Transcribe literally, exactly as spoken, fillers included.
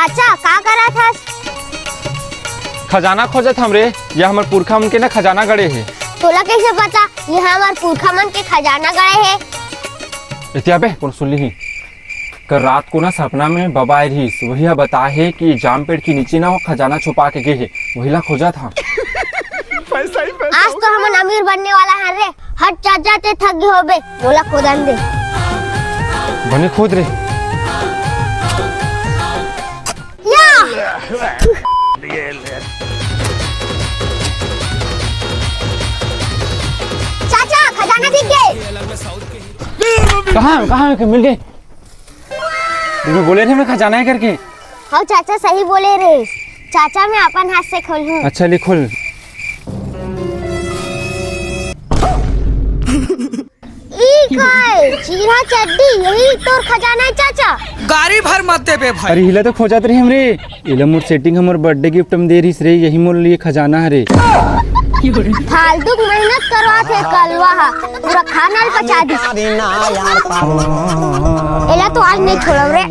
अच्छा, का करत हस? खजाना खोजत हंव रे, ये हमर पुरखा मन के ना खजाना गड़े हे। तोला कइसे पता ये हमर पुरखा मन के खजाना गड़े हे? एती आबे, कोनो सुन लिही। कल रात को ना सपना में बबा आए रहिस, वही ह बताए हे कि जाम पेड़ के नीचे ना वो खजाना छुपा के गे हे, वही ला खोजत हंव। आज तो हमन अमीर बनने वाला हन रे। हट चाचा, ते थक गे होबे, मोला खोदन दे। बने खोद रे। या! चाचा, खजाना दिख गे। कहाँ, कहाँ मिल गे? मैं बोले रे, मैं खजाना हे करके। हव चाचा, सही बोले रे। चाचा, मैं अपन हाथ से खोलहूँ। अच्छा, ले खोल। ई काय? चीरा चड्डी, यही तोर खजाना हे चाचा? गारी भर मत देबे भाई। अरे, इही ला तो खोजत रहे हमरे। एला मोर सेटिंग हमर birthday gift में दे रहिस रे, यही मोर लिए खजाना हरे। फालतू के मेहनत करवात हे कलवा हा, पूरा खाना ल पचा दिस। एला तो आज नहीं छोड़ब रे।